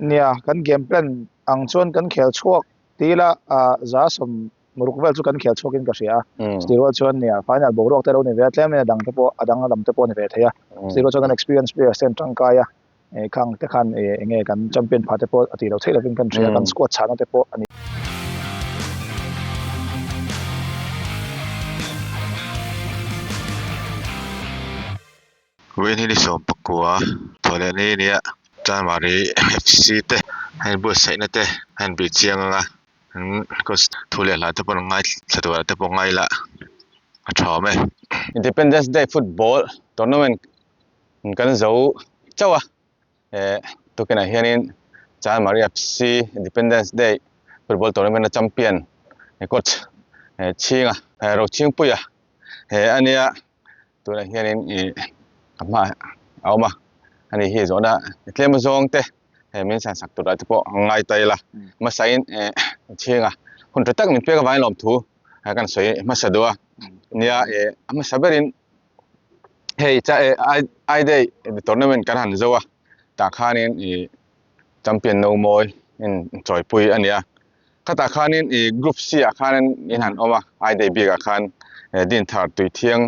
Nia, kan game plan ang chuan kan khel chhuak ti ila 60% vel chu kan khel chhuakin ka hria a. Chutih rual chuan nia, final boruak te lo ni ve a, tlem in a dang te pawh a dang lam te pawh a ni ve thei a. Chutih rual chuan kan experience players te an tangkai a, khang te khan eng nge kan champion phah te pawh a tih loh theih lovin kan hria a, kan squad chhahna te pawh a ni. Vawiin hi ni 19 thawhleh ni nia Chanmari FC te a inbuatsaihna te a inbih chiang ang a coach thu leh hla te pawh an ngaithla tur ah te pawh ngai la a tha awm e. Independence Day football tournament kan zo chauh a eh tukinah hianin Chanmari FC Independence Day football tournament a champion coach Chhinga Rochhingpuia he a nia. Tunah hianin ih a hmaah a awm a, ani hi zawhna tlem zawng te he min san sak turah te pawh a ngai ta ila hmasain eh chhinga hun tha tak min pek avangin lawmthu kan sawi hmasa duh a nia eh a hmasa berin hei cha eh ai ai day tournament kan han zo a tah khanin ih champion no mawi in chawipui a ni a. Khatah khanin ih group C ah khanin in han awm a, ai day bikah khan Dinthar Tuithiang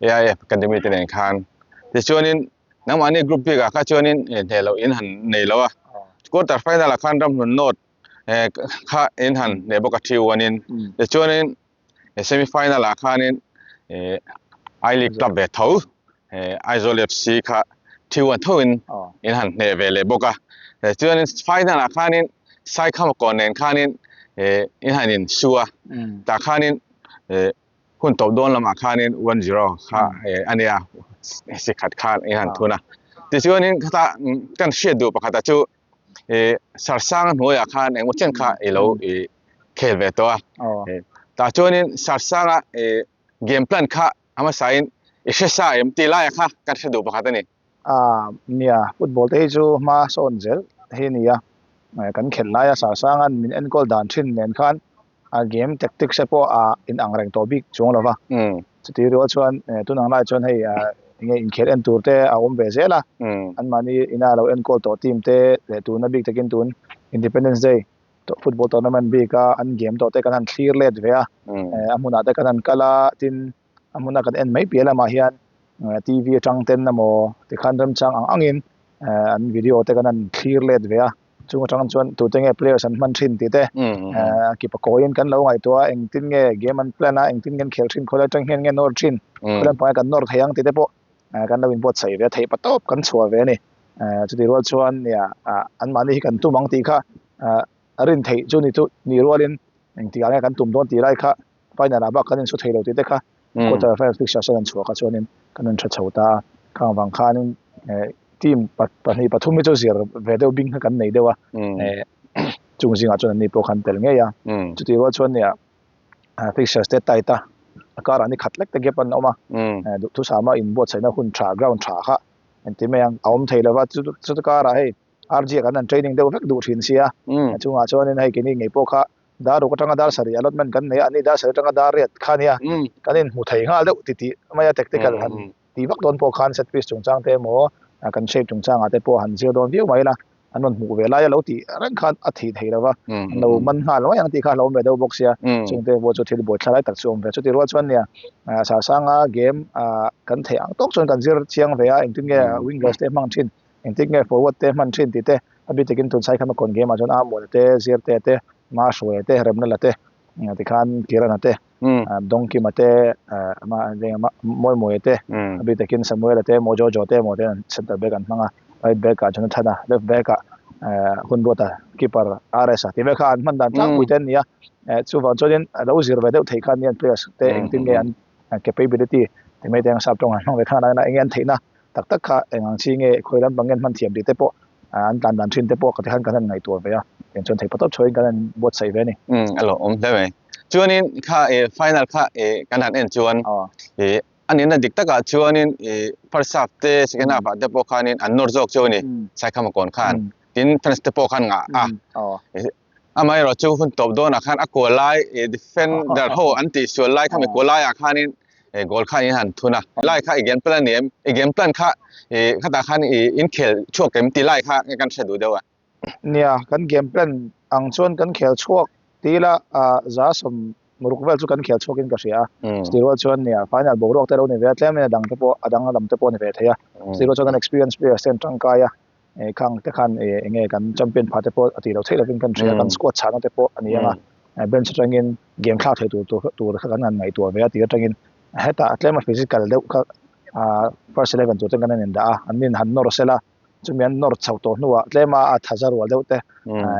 AIF Academy te nen khan. Tichuanin nangmahni group bikah kha chuanin hneh loh in han nei lo a, quarter final ah khan Ramhlun North kha in han hneh bawk a 3-1 in. Tichuanin semi final ah khanin I League club ve tho Aizawl FC kha 3-1 tho in in han hneh ve leh bawk a. Chuanin final ah khanin Saikhamakawn nen khanin in han in su a, tah khanin hun tawp dawn lamah khanin 1-0 kha a nia si khat khan in han thun a. Tichuanin khata kan hriat duh pakhat ah chu Sarsanga hnuaiah khan engmaw chen kha i lo khel ve tawh a. Tah chuanin Sarsanga game plan kha a hmasain i hre sa em tih laiah kha kan hre duh pakhat a ni. Nia, football te hi chu hma sawn zel hi a ni a, kan khelh laia Sarsanga'n min enkawl dan thin nen khan a game tactics te pawh a inang reng tawh bik chuang lo va. Chutih rual chuan tun ang laiah chuan hei enge inkhel en tur te a awm ve zel a, anmahni ina lo enkawl tawh team te leh tuna bik takin tun Independence Day football tournament bika an game tawh te kan han thlir let ve a, a hmunah te kan han kal a, tin a hmuna kan en mai piah lamah hian TV atang ten emaw tikhan remchang ang angin an video te kan han thlir let ve a. Chung atang chuan tute nge players an hman thin tih te kipa kawiin kan lo ngaihtuah a, engtin nge game an plan a, engtin nge an khel thin, khawilai atang hian nge nawr thin, khawilai lampangah kan nawr thei ang tih te pawh kan lo inbuatsaih ve a, theih pa tawp kan chhuah ve a ni. Chutih rual chuan nia anmahni hi kan tum ang tih kha a rin theih chu ni chu ni rualin engtikah nge kan tum dawn tih lai kha final ah bak kan insu thei lo tih te kha quarter final fixture an chhuah kha chuanin kan rawn tha chho ta a, khang vang khanin team pahnih pathum hi chu zir ve deuh bing kha kan nei deuh a, chung zingah chuan anni pawh khan tel ngei a, chutih rual chuan nia fixtures te tight a, a karah ni khat lek te gap an awm a, duhthusama inbuatsaihna hun tha ground tha kha engti mai ang a awm thei lova chuti karah hei RG ah kan han training deuh vek duh thin sia, chungah chuanin hei keini ngei pawh kha dar ruk atanga dar sarih allotment kan nei a, ani dar sarih atanga dar riat kha ania kan inhmu thei nghal deuh ti tih mai a tactical han tih vak dawn pawh khan set piece chungchang te emaw kan shape chungchangah te pawh han zir dawn viau mai ila an rawn hmuh ve lai a lo tih reng khan a thih thei lova an lo man nghal mai ang tih kha a lo awm ve deuh bawk sia chungte pawh chu thil buaithla lai tak chu a awm ve chutih rual chuan nia Sarsanga game kan theih ang tawk chuan kan zir chiang ve a engtin nge wingers te hmang thin Engtik nge forward te hman thin tih te, a bik takin tun sai khan a kawn game ah chuan Amuana te, Zirte te, Mahruaia te, Remnala te, tikhan Kirana te, Dawngkima te, Mawimawia te, a bik takin Samuela te, Mojojo te emaw te an centre back an hmang a, right back ah Jonathana, left back ah Hunruata, keeper RS-a tih vel kha an hman dan tlangpui te an ni a, chuvang chuanin a lo zir ve deuh theih khan nia players te engtin nge an capability ti mai te ang sap tawng an hmang ve khan a enge an theihna tak tak kha eng ang chi nge khawi lampang nge an hman thiam tih te pawh an tlan dan thin te pawh ka ti khan kan han ngaihtuah ve a, tiang chuan theihpatawp chhuahin kan han buatsaih ve a ni. Umm a lawmawm hle mai. Chuanin kha ih final kha ih kan han en chuan ih a nihna dik takah chuanin ih first half te second half ah te pawh khanin an nawr zawk chu a ni Saikhamakawn khan tin fans te pawh khan ngah a amaherawh chu hun tawp dawnah khan a kual lai ih defender ho an tih sual lai kha mi kual laiah khanin ih goal khan in han thun a lai kha i game plan a ni em i game plan kha ih khatah khan ih inkhel chhuak em tih lai kha kan hre duh deuh a. Nia, kan game plan ang chuan kan khel chhuak ti ila 60% vel chu kan khel chhuakin ka hria a. Chutih rual chuan nia, final boruak te lo ni ve a, tlem in a dang te pawh a dang lam te pawh a ni ve thei a. Chutih rual chuan kan experience players te an tangkai a, khang te khan eng nge kan champion phah te pawh a tih loh theih lovin kan hria a, kan squad chhahna te pawh a ni ang a, bench atangin game thlak thei tur tur kha kan han ngaihtuah ve a tih atangin hetah tlema physical deuh kha first eleven tur ten kan han indah a, an nin han nawr sela chumi an nawr chhoh tawh hnuah tlema a thaza rual deuh te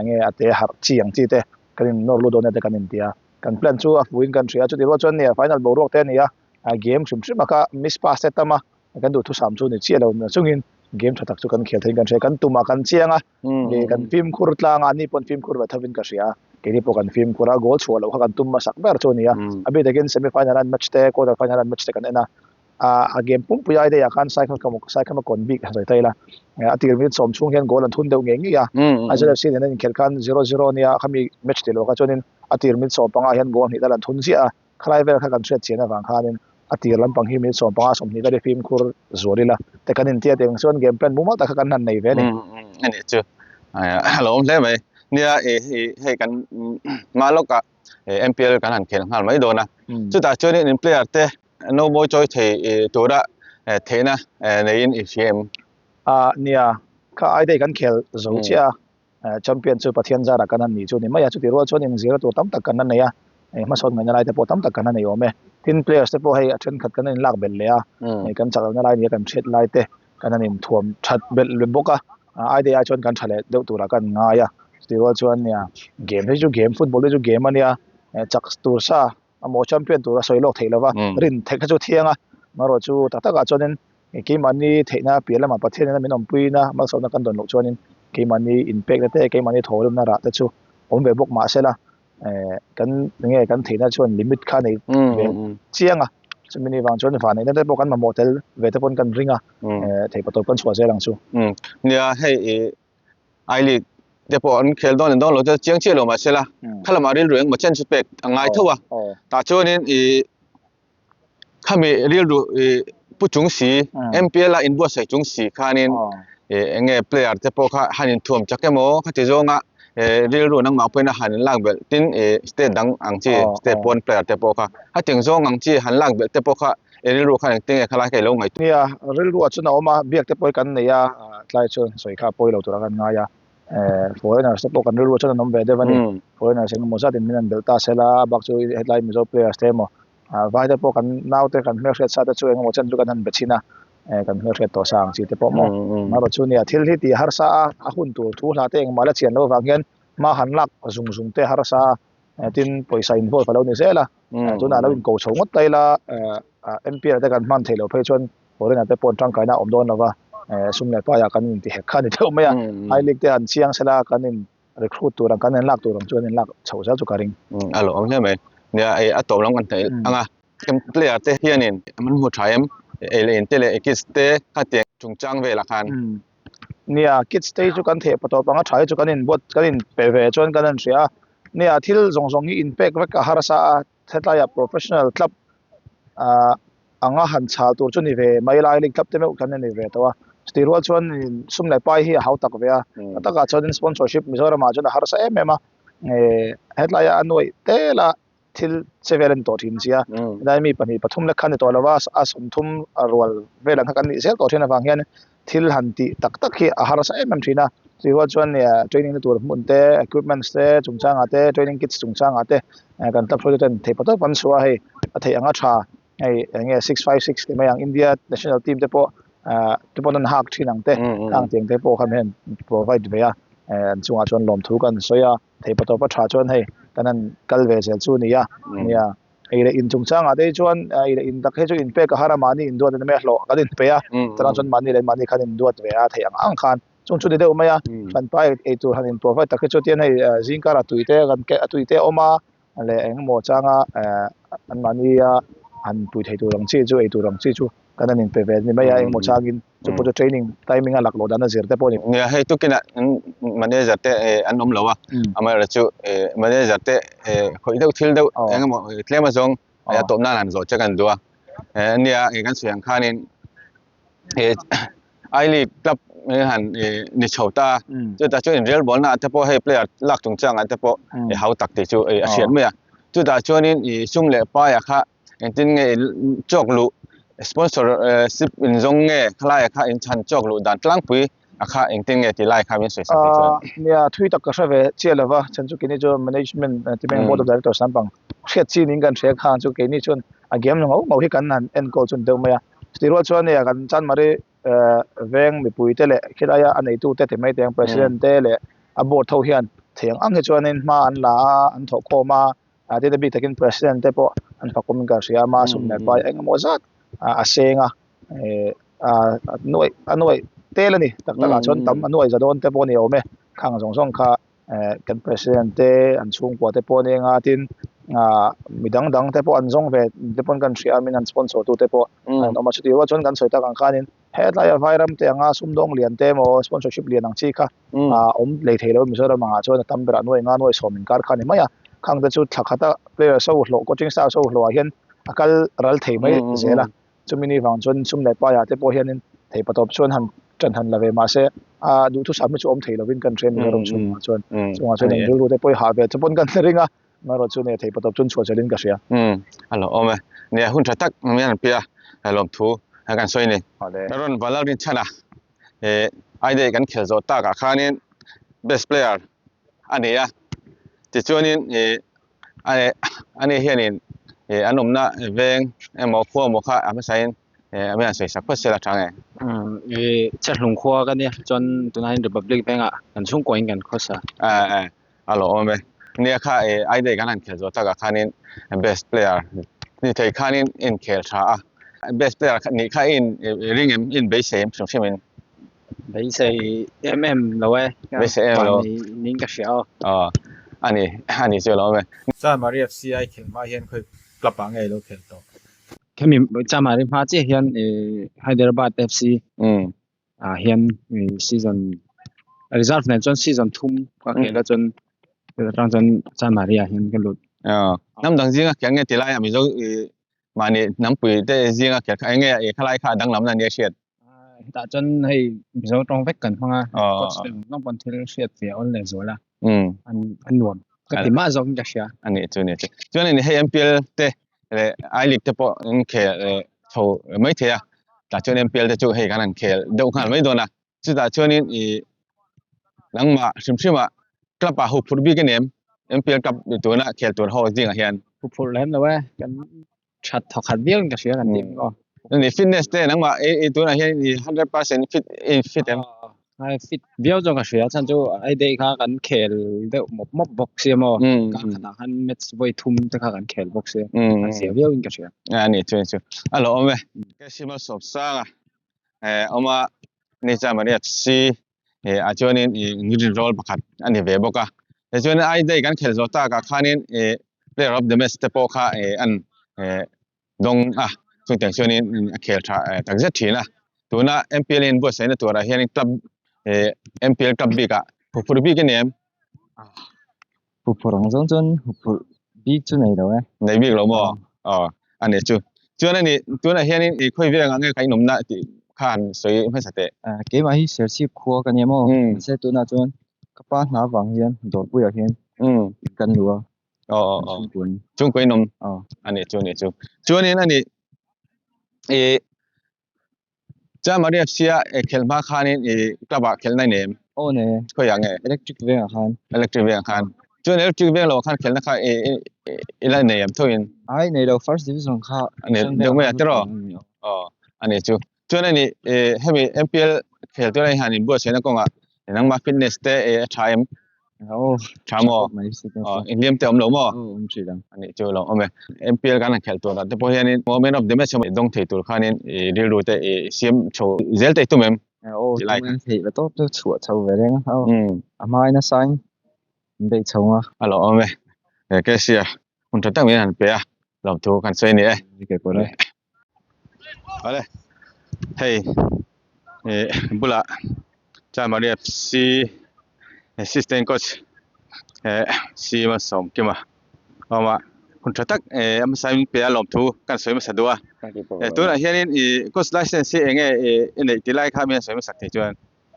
nge a te harh chi ang chi te kan in nawr lut dawn nia te kan inti a, kan plan chu a fuhin kan hria a, chutih rual chuan nia final boruak te a ni a, game hrim hrim a kha miss pass te tam a, kan duhthusam chu ni chiah lo chungin game tha tak chu kan khel theiin kan hria, kan tumah kan chiang a, kan fimkhur tlang a, ani pawn fimkhur ve thovin ka hria a, keini pawh kan fimkhur a, goal chhuah loh kha kan tum hmasak ber chu a ni a, a bik takin semi final an match te quarter final an match te kan en a, a game pumpui ai daih ah khan Saikhama kawn bik han sawi ta ila, a tir minute sawm chhung hian goal an thun deuh ngei ngei a, Aizawl FC nen an inkhelh khan zero zero ania khami match tih loh kha chuanin a tir minute 15 ah hian goal hnih tal an thun ziah a, Khalai vel kha kan hriat chian avang khanin a tir lampang hi minute 15 20 vel hi fimkhur zual ila te kan intia tih ang chuan game plan mumal tak kha kan han nei ve a ni. A nih chu a lo awm hle mai. Nia hei kan hma lawkah MPL kan han khel nghal mai dawn a. Chutah chuanin in player te no mawi chawi thei tura theihna neiin i hria em? Nia, kha ai daih kan khel zo chiah a. Champion chu Pathian zarah kan han nih chu a ni mai a, chutih rual chuan inzirna tur tam tak kan la nei a, hmasawn ngaihna lai te pawh tam tak kan la nei awm e. Tin, players te pawh hei a thenkhat kan han inlak belh leh a, kan chak lohna lai nia kan hriat lai te kan han inthuam that belh leh bawk a, ai daih ai chuan kan tha leh deuh turah kan ngai a, chutih rual chuan nia game hi chu game, football hi chu game a nia, chak tur sa Amaw champion tur a sawi lawk theih lova, rin theih kha chu thiang a, marawh chu tak takah chuanin keimahni theihna piah lamah Pathianin a min awmpuina malsawmna kan dawn loh chuanin keimahni inpekna te, keimahni thawhrimna rah te chu awm ve bawk mah sela kan enge kan theihna chuan limit kha nei ve chiang a, chumi ni vang chuan vanneihna te pawh kan mamawh tel ve te pawn kan ring a, theihpatawp kan chhuah zel ang chu. Nia hei I League te pawh an khel dawn leh dawn lo te chiang chiah lo mahse la kha lamah rilru engemaw chen chu pek a ngai tho a tah chuanin ih khami rilru ih pu chung si M_P_L a inbuatsaih chung si khanin ih eng nge player te pawh kha han inthuam chak emaw khati zawnga ih rilru nangmah pawhin a han inlak belh tin ih state dang ang chi state pawn player te pawh kha hetiang zawng ang chi han lak belh te pawh kha I rilru khan engtin nge khalai ka ilo ngaihtuah? Nia, rilru ah chuan a awm a, biak te pawh hi kan nei a, tlai chuan sawi kha a pawi lo tura kan ngai a, foreigners te pawh kan rilru ah chuan an awm ve deuh a ni, foreigners engemaw zat in min an belh ta sela, a bak chu hetlai Mizo players te emaw, vai te pawh kan nau te kan hmelhriat sa te chu engemaw chen chu kan han be chhin a, kan hmelhriat tawh sa ang chi te pawh maw, amaherawh chu nia thil hi tih harsa a, a hun tur thu hla te engmah la chian loh avang hian hma han lak zung zung te harsa a, tin pawisa involve a lo ni zel a. Tunah lo inko chho ngawt ta ila MPL te kan hman theih loh phei chuan foreigner te pawh tangkaina a awm dawn lova sum leh paiah kan inti hek kha a ni deuh mai a. I League te han chiang sela kan in recruit tur ang kan inlak tur ang chu an inlak chho zel chu ka ring. A lawm hle mai. Nia ei a tawp lam kan hnaih ang a. Player te hianin an hmu tha em? Ei leh in te leh kids te khatiang chungchang velah khan. Nia, kids te hi chu kan theh patawp ang a tha hi chu kan inbuat kan inpe ve chuan kan han hria a. Nia, thil zawng zawng hi inpek vek a harsa a, hetlaiah professional club ah anga han chhal tur chu ni ve mai lai league club te meuh kan ni ve tawh a. Chutih rual chuan sum leh pai hi a hau tak ve a, a takah chuanin sponsorship Mizoramah chuan a harsa em em a, hetlaiah a nuaih tel a. thil che vel a ni tawh thin sia helai mi pahnih pathum lek kha a ni tawh lo va a sawmthum a rual vel ang kha kan nih zel tawh thin avang hian thil han tih tak tak hi a harsa em em thin a chutih rual chuan training na tur hmun te equipments te chungchangah te training kits chungchangah te kan club hruaitu ten theih patawp an chhuah a hei a theih anga tha hei eng nge six five six tih mai ang India national team te pawh ah te pawn an hak thin ang te khang tiang te pawh khan hei an provide ve a an chungah chuan lawmthu kan sawi a. Thei patawp a tha chuan hei kan han kal ve zel chu a ni a, nia ei leh in chungchangah te hi chuan ei leh in tak hi chu inpek a har a mahni induat a ni mai a hlawh kan inpe a chutah chuan mahni leh mahni khan induat ve a theih ang ang khan chung chu ni deuh mai a hranpa ei tur han in provide tak hi chu tian hei zingkar ah tui te kan tui te a awm a leh engemaw changa anmahnia han pui thei tur ang chi chu ei tur ang chi chu kan han inpe ve a ni mai a engemaw changin chu pawh chu training timing a lak loh dan a zir te pawh a ni. Nia hei tukinah manager te an awm lo a amaherawhchu chu manager te khawih deuh thil deuh engemaw tlem azawng a tawp nan han zawh che kan duh a nia kan sawi ang khanin I League club. han ni chho ta a, chutah chuan inrel bawlna ah te pawh hei player lak chungchang ah te pawh i hau tak tih chu a hriat mai a, chutah chuanin i sum leh pai ah kha engtin nge i chawk luh sponsor ship in zawng nge khalai ah kha in chhan chawk luh dan tlangpui a kha engtin nge tih lai kha min sawi sak thei chuan. Nia thui tak ka hre ve chiah lova chhan chu keini chu management ti mai board of directors lampang hriat chin in kan hria khan chu keini chuan a game ngau ngau hi kan han enkawl chun deuh mai a chutih rual chuan nia kan Chanmari veng mipui te leh khilaia a neitu te ti mai te ang president te leh a board ho hian thei ang ang hi chuanin hma an la a an thawhkhawm a a tin a bik takin president te pawh an fakawm in ka hria a sum leh pai engemaw zat a seng a eh a nuaih a nuaih tel a ni tak takah chuan tam a nuaih za dawn te pawh a ni awm e khang zawng zawng kha eh kan president te an chhungkua te pawh a ni eng a tin ah mi dang dang te pawh an zawng ve te pawn kan hria a min an sponsor tu te pawh an awm a chutih rual chuan kan sawi tak ang khanin hetlai a vairam te anga sumdawng lian te emaw sponsorship lian ang chi kha ah awm lei thei lo Mizoram angah chuan a tam berah nuaih nga nuaih sawm inkar kha a ni mai a khang te chu thla khata player so hlawh coaching staff so hlawh ah hian a kal ral thei mai zel a chumi ni vang chuan sum leh paiah te pawh hianin thei patawp chuan han ṭan han la ve mahse a duhthusam hi chu awm thei lovin kan hria Mizoram chhungah chuan chungah chuan an rilru te pawh i hah ve chu pawn kan ring a amaherawh chu nia thei patawp chuan chhuah zelin ka hria. A lo awm e. Nia hun ṭha tak min han pia lawmthu kan sawi a ni. Rawn Valalrin chhan a Aidei kan khel zawh takah khanin best player a ni a tichuanin ih ani hianin ih an awmna veng emaw khua emaw kha a hmasain ih a hmel sawi sak phawt sela tha nge. Ih Chhiathlung khua ka nia chuan tunah hian Republic vengah kan chhungkaw in kan khawsa. A lo awm e. Nia kha ih Aidei kan han khel zawh takah khanin best player ni thei khanin inkhel tha a. Best player nih kha i ring em i inbeisei em hrim hrim in? Beisei em em lo e. Beisei em lo. Niin ka hria aw. Aw a ni a ni chu a lo awm e. Chamari FC a i khelh hma hian khawi club ah nge i lo khelh tawh? Khemi Chamari hma chiah hian Hyderabad FC ah hian season reserve nen chuan season thum ka khelh a chuan atang chuan Chanmari ah hian ka lut. Aw hnam dang zinga khelh nge ti lai ah Mizo ih mahni hnampui te zinga khelh kha eng nge ih khalai kha a danglam na nia hriat. Hetah chuan hei Mizo tawng vek kan hmang a coach te ang pawn thil hriat ve a awl leh zual a a nuam ka ti mah zawk in ka hria. A nih chu a nih chu. Chuan hei MPL te leh I League te pawh an khel chho mai thei a, tah chuan MPL te chu hei kan han khel deuh nghal mai dawn a, chutah chuanin ih nangmah hrim hrimah club ah huphurh bik a nem MPL club tuna khel tur ho zingah hian. Huphurh lem lo e, kan that thawkhat viau in ka hria kan tih maw. Ni fitness te nangmah i tunah hian i 100% fit i fit em? Ai fit viau chuan ka hria chhan chu ai dei kha kan khel deuh mawp mawp bawk sia maw kar khatah khan match vawi thum te kha kan khel bawk sia a zia viau in ka hria. A ni chu chu a lo awm e. Ka simal sawp sang a awm a ni chuan Maria FC ah chuanin ih role pakhat a ni ve bawk a tichuan ai dei kan khel zawh takah khanin ih player of the match te pawh kha ih an dawng a chutiang chuanin a khel tha tak zet thin a tuna MPL in buatsaihna turah hianin club ih MPL club bikah huphurh bik a ni em? Huphurh ang zawng chuan huphurh bik chu nei lo e. Nei bik lo maw? Aw a ni chu. Chuan a ni tunah hianin i khawi veng ang nge kha inawmna tih kha han sawi hmasa teh. Keimah hi Serchhip khua ka nia maw? Mahse tunah chuan ka pa hna vang hian Dawrpuiah hian kan luh a. Aw aw aw. Chhungkua inawm. A ni chu a ni chu. Chuanin a ni i Chamari FC a khelh hma khanin i club ah khelhna i nei em? Aw nei e. Khawiah nge? Electric vengah khan. Electric vengah khan. Chuan electric veng lohah khan khelhna kha i i la nei em thoin? Ai nei lo, first division kha. A nei deuh mai a tiraw? Aw a ni chu. Chuan a ni hemi MPL khel tura i han inbuatsaihna kawngah nangmah fitness te a tha em? Aw tha maw? Aw inhliam te awm lo maw? Aw awm thin ang. A nih chu lo awm e. MPL kan han khelh tur ah te pawh hianin man of the match emaw dawng thei tur khanin i rilru te i siam chho zel te i tum em? Aw tum em theih la tawp chu chhuah chho ve reng a. Aw a hma in a sign in beih chho ang a. A lo awm e. Cassia hun tha tak min han pe a lawmthu kan sawi a ni e. Awle hei ih bulah Chanmari FC assistant coach eh C Malsawmkima a awm a hun tha tak eh a hmasa in pe a lawmthu kan sawi hmasa duh a eh tunah hianin ih coach license hi eng nge ih i neih tih lai kha mi an sawi hmasak thei chuan.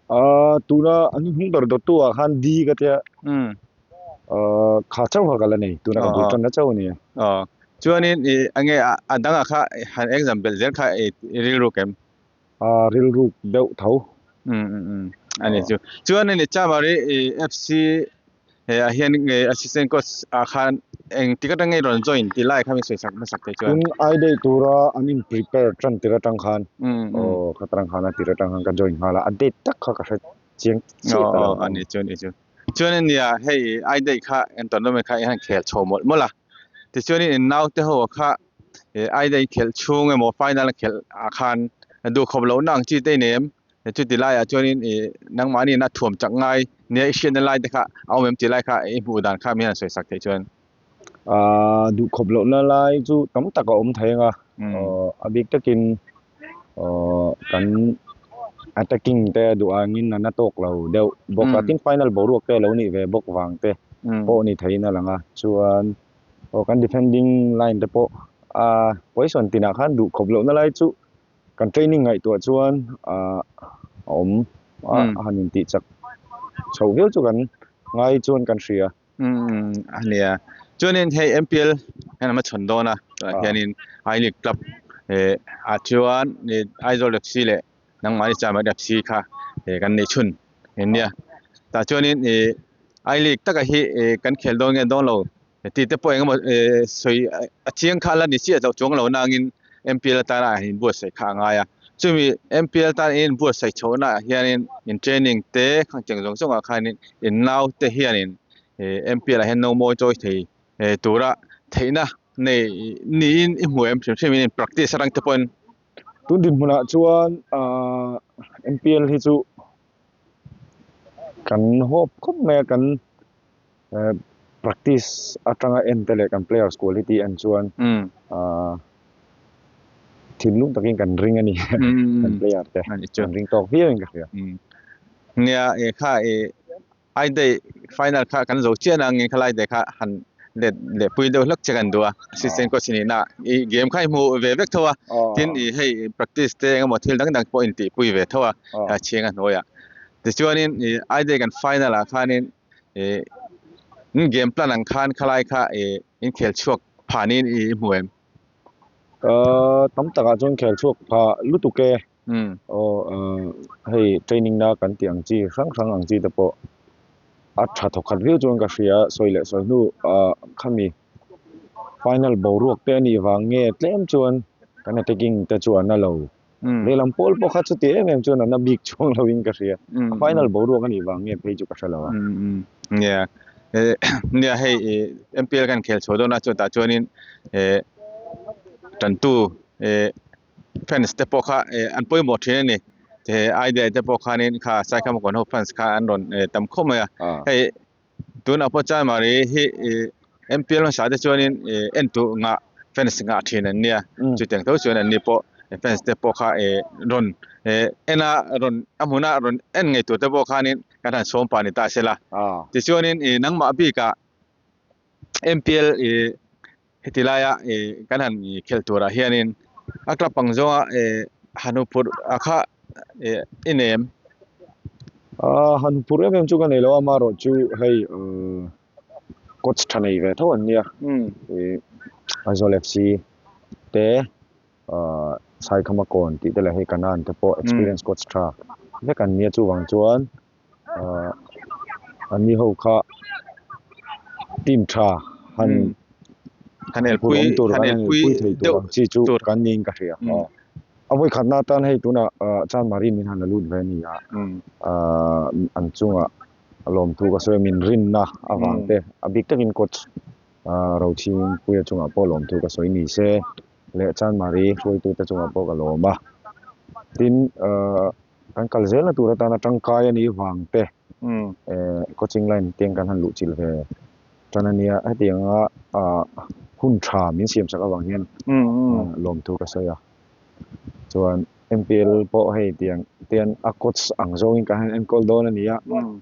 A tuna an hnung ber dawttu ah khan D ka tia kha chauh kha ka la nei tuna ka bul tan na chauh a nia. Aw chuanin i enge a dangah kha han exam belh zel kha i rilruk em? A rilruk deuh tho. A ni chu. Chuanin i Chamari i FC ah hian nge assistant coach ah khan eng tik atang nge rawn join tih lai kha min sawi sak hmasak thei chuan. Tun ai daih tura an in prepare tan tir atang khan aw kha tarang khan a tir atang khan ka join nghal a, a date tak kha ka hre chiang chiah ta lo. Aw a ni chu a ni chu. Chuan a nia hei ai daih kha en tournament kha i han khel chho mawlh mawlh a, tichuanin in naute ho kha ai daih khelh chhung emaw final a khelh ah khan duhkhawp lohna ang chi te i nei em? Chuti laiah chuanin ih nangmahniin a thuam chak ngai nia i hriatna lai te kha a awm em tih lai kha i hmuh dan kha min han sawi sak theih chuan. Aaa duhkhawp lohna lai chu tam tak a awm thei ang a, aw a bik takin aw kan attacking te duh angin a na tawk lo deuh bawk a, tin final boruak te a lo nih ve bawk vang te pawh ni theiin a lang a, chuan aw kan defending line te pawh a position tinah khan duhkhawp lohna lai chu Kan training ngaihtuah chuan ah a awm a a han intih chak chho viau chu kan ngai chuan kan hria. Umm a nia. Chuanin hei MPL hian a chhawn dawn a tunah hianin I League club eh ah chuan Aizawl FC leh nangmahni Chamar FC kha eh kan neih chhun nia. Tah chuanin ih I League taka hi eh kan khel dawn nge dawn lo Ti te pawh engemaw sawi a chiang kha la ni chiah lo chuang lo nangin MPL atana a inbuatsaih kha a ngai a. Chumi MPL tan in inbuatsaih chhohnaah hianin in training te khang cheng zawng zawngah khanin in nau te hianin MPL ah hian no mawi chawi thei tura theihna nei niin i hmu em hrim hrim in practice atang te pawhin. Tun dinhmunah chuan ahh MPL hi chu kan hope khawp mai a kan. Practice atanga en te leh kan players quality en chuan thinlung takin kan ring a ni kan player te kan ring tawk viau in ka hria. Nia e kha e ai dei final kha kan zo chiah na angin khalai te kha han let leh pui deuh hlek che kan duh a assistant coach ni na i game kha i hmu ve vek tho a tin i hei practice te engemaw thil dang dang pawh in tih pui ve tho a chhing a hnuaiah tichuanin i ai dei kan final ah khanin eh in game plan ang khan khalai kha eh in khel chhuak pha niin i hmu em? Ahh tam takah chuan khel chhuak pha lutuk e. Aw ahh hei training na kan tih ang chi hrang hrang ang chi te pawh a tha thawk khat viau chuan ka hria sawi leh sawi hnu ah khami final boruak te a nih vang nge tlem chuan kan attacking te chu an la lo. Lehlam pawl pawh kha chuti em em chuan an a bik chuang lo in ka hria. A final boruak a nih vang nge phei chu ka hre lo a. Nia, nia hei MPL kan khel chhuah dawn a chuan tah chuanin tantu fans te pawh kha an pawimawh thin a ni. Idea te pawh khanin kha Saikhamakawn ho fans kha an rawn tam khawp mai a. Hei Tunah pawh Chanmari hi MPL hmasa te chuanin en tur ngah fans ngah thin an nia chutiang tho chuan an ni pawh fans te pawh kha rawn en a rawn a hmuna rawn en ngei tur te pawh khanin kan han sawm pah ni ta se la tichuanin nangmah bikah MPL heti laia kan han khelh turah hianin a club ang zawnga han huphurh a kha i nei em? Han huphurh em em chu ka nei lo a, amaherawh chu hei coach tha nei ve tho an nia Aizawl FC te Saikhama Kawn tih te leh hei Kanan te pawh experience coach tha vek an nia chuvang chuan An ni ho kha team tha han han elpui awm tur han han elpui elpui thei tur deuh ang chi chu tur kan niin ka hria. A vawi khatna atan hei tunah Chanmari min han la lut ve a ni a, an chungah lawmthu ka sawi a, min rinna avang te a bik takin coach Rochhingpuia chungah pawh lawmthu ka sawi ni se leh Chanmari hruaitute chungah pawh ka lawm a. Tin Kan kal zelna tur atana tangkai a nih vang te coaching line te kan han luh chilh ve tan a nia. Hetianga hun tha min siam sak avang hian lawmthu ka sawi a. Chuan MPL pawh hei tiang tian a coach ang zawngin kan han enkawl dawn a ni a,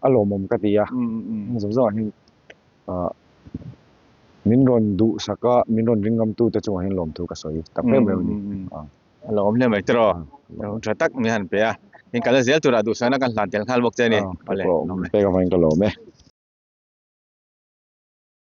a lawmawm ka ti a. Heng zawng zawngah hian min rawn duhsak a, min rawn ringamtu te chungah hian lawmthu ka sawi tak em em a ni. A lo awm hle mai tiraw? Hun tha tak min han pe a. In kalna zel turah duhsakna kan hlan tel nghal bawk che a ni. Awle, lawm e. Pek avangin ka lawm e.